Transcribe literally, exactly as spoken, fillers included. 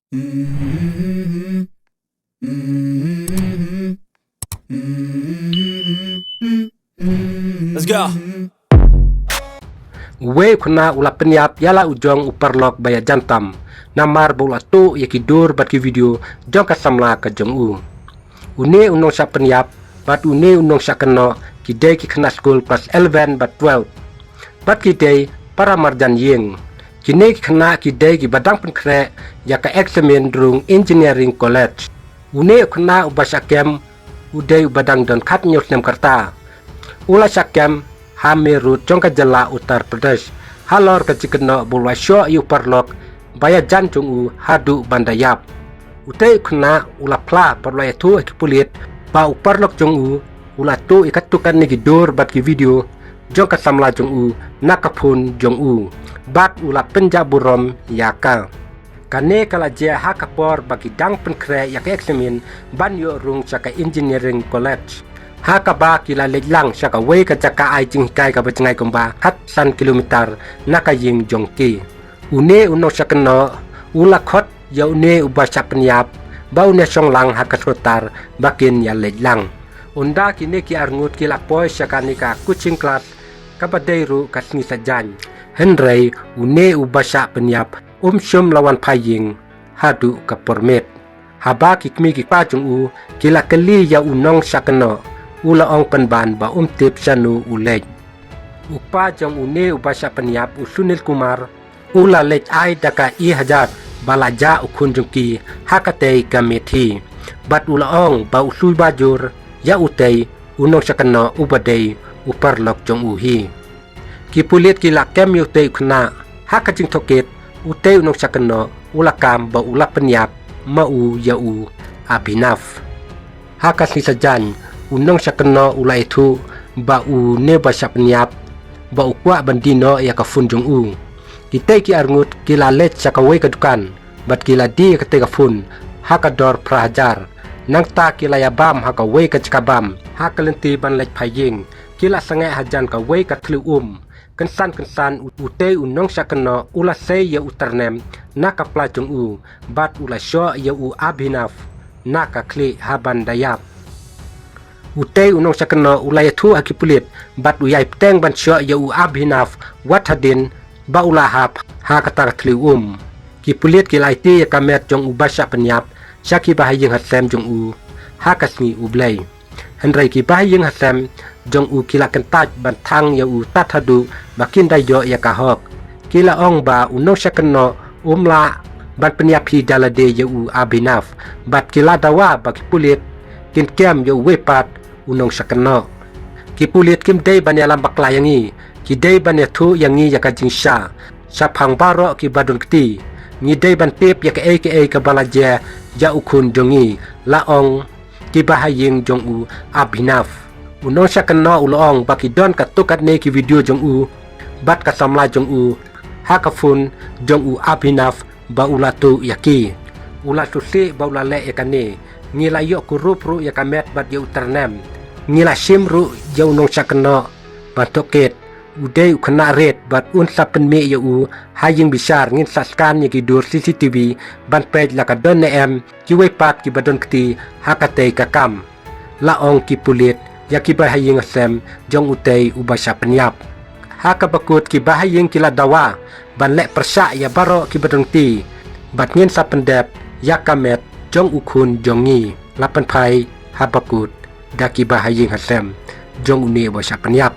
Let's go. Uwei u khynnah u la pynïap ïa la u jong u paralok ba ïajan tam, namar ba u la tuh ïa ki dur bad ki video jong ka samla ka jong u. Une u nongshah pynïap bad une u nongshah kynnoh ki dei ki khynnah skul klas eleven bad twelve. Bad ki dei para marjan ïing. Kine ki khynnah ki dei kiba dang pynkhreh ïa ka eksamin rung Engineering College. Une u khynnah uba shah kem u dei uba dang don khathynñiew snem ka rta. U la shah kem ha Meerut jong ka jylla Uttar Pradesh, halor ka jingkynnoh ba u la shoh ïa u paralok ba ïajan jong u haduh ban da ïap. Utei u khynnah u la phla bad u la ïathuh ha ki pulit ba u paralok jong u u la tuh ïa katto katne ki dur bad ki video jong ka samla jong u na ka phone jong u, bad u la pynjah burom ïa ka. Kane ka la jia ha ka por ba ki dang pynkhreh ïa ka eksamin ban ïoh rung sha ka Engineering College, ha kaba ki la leit lang sha kawei ka jaka ai jinghikai kaba jngai kumba khatsan kilometer na ka ïing jong ki. Une u nongshah kynnoh u la khot ïa une uba shah pynïap ba un ïa shong lang ha ka sorkar ba kin ïa leit lang. Ynda kine ki arngut ki la poi sha kane ka coaching class kaba dei ruh ka sngi Saitjaiñ, hynrei une uba shah pynïap um shym la wan phai ïing haduh ka por miet. Haba ki kmie ki kpa jong u ki la kylli ïa u nongshah kynnoh, u la ong pynban ba um tip shano u leit. U kpa jong une uba shah pynïap, u Sunil Kumar, u la leit ai da ka e-hajar ba la jah u khun jong ki ha katei ka miet hi, bad u la ong ba u shu bajur ïa utei u nongshah kynnoh uba dei u paralok jong u hi. Ki pulit ki la kem ïa utei u khynnah. Ha ka jingtohkit, utei u nongshah kynnoh u la kam ba u la pynïap ma u ïa u Abhinav. Ha ka sngi Saitjaiñ, u nongshah kynnoh u la ïathuh ba une uba shah pynïap ba u kwah ban die noh ïa ka phone jong u. Kitei ki arngut ki la leit sha kawei ka dukan bad ki la die ïa katei ka phone ha ka dor phra hajar. Nangta ki la ïa bam ha kawei ka jaka bam ha ka lynti ban leit phai ïing. Ki la sangeh hajan kawei ka thliew um. Kynsan kynsan u-, utei u nongshah kynnoh u la sei ïa u tyrnem na ka pla jong u bad u la shoh ïa u Abhinav na ka khlieh ha ban da ïap. Utei u nongshah kynnoh u la ïathuh ha ki pulit bad u ïai bteng ban shoh ïa u Abhinav wat hadien ba u la hap ha kata ka thliew um. Ki pulit ki la aiti ïa ka met jong uba shah pynïap sha ki bahaïing hasem jong u ha ka sngi U Blei. Hynrei ki bahaïing hasem jong u ki la kyntait ban thang ïa u tad haduh ba kin da ïoh ïa ka hok. Ki la ong ba u nongshah kynnoh um lah ban pynïap hi da lade ïa u Abhinav, bad ki la dawa ba ki pulit kin kem ïa uwei pat u nongshah kynnoh. Ki pulit kim dei ban ïalam bakla ïa ngi, ki dei ban ïathuh ïa ngi ïa ka jingshah shaphang baroh kiba don kti. Ngi dei ban tip ïa kaei kaei kaba la jia ïa u khun jong ngi, la ong ki bahaïing jong u Abhinav. U nongshah kynnoh u la ong ba ki don katto katne ki video jong u bad ka samla jong u ha ka phone jong u Abhinav ba u la tuh ïa ki. U la sngewsih ba u la leh ïa kane. Ngi la ïoh kurup ruh ïa ka met bad ïa u tyrnem. Ngi la shim ruh ïa u nongshah kynnoh ban tohkit. U dei u khynnah rit bad un sa pynmih ïa u ha ïing bishar. Ngin sa scan ïa ki dur C C T V ban peit la ka don ne em kiwei pat kiba don kti ha katei ka kam, la ong ki pulit ïa ki bahaïing hasem jong utei uba shah pynïap. Ha kaba kut ki bahaïing ki la dawa ban leh pyrshah ïa baroh kiba don kti bad ngin sa pyndep ïa ka met jong u khun jong ngi, la pynphai ha bakut da ki bahaïing hasem jong une uba shah pynïap.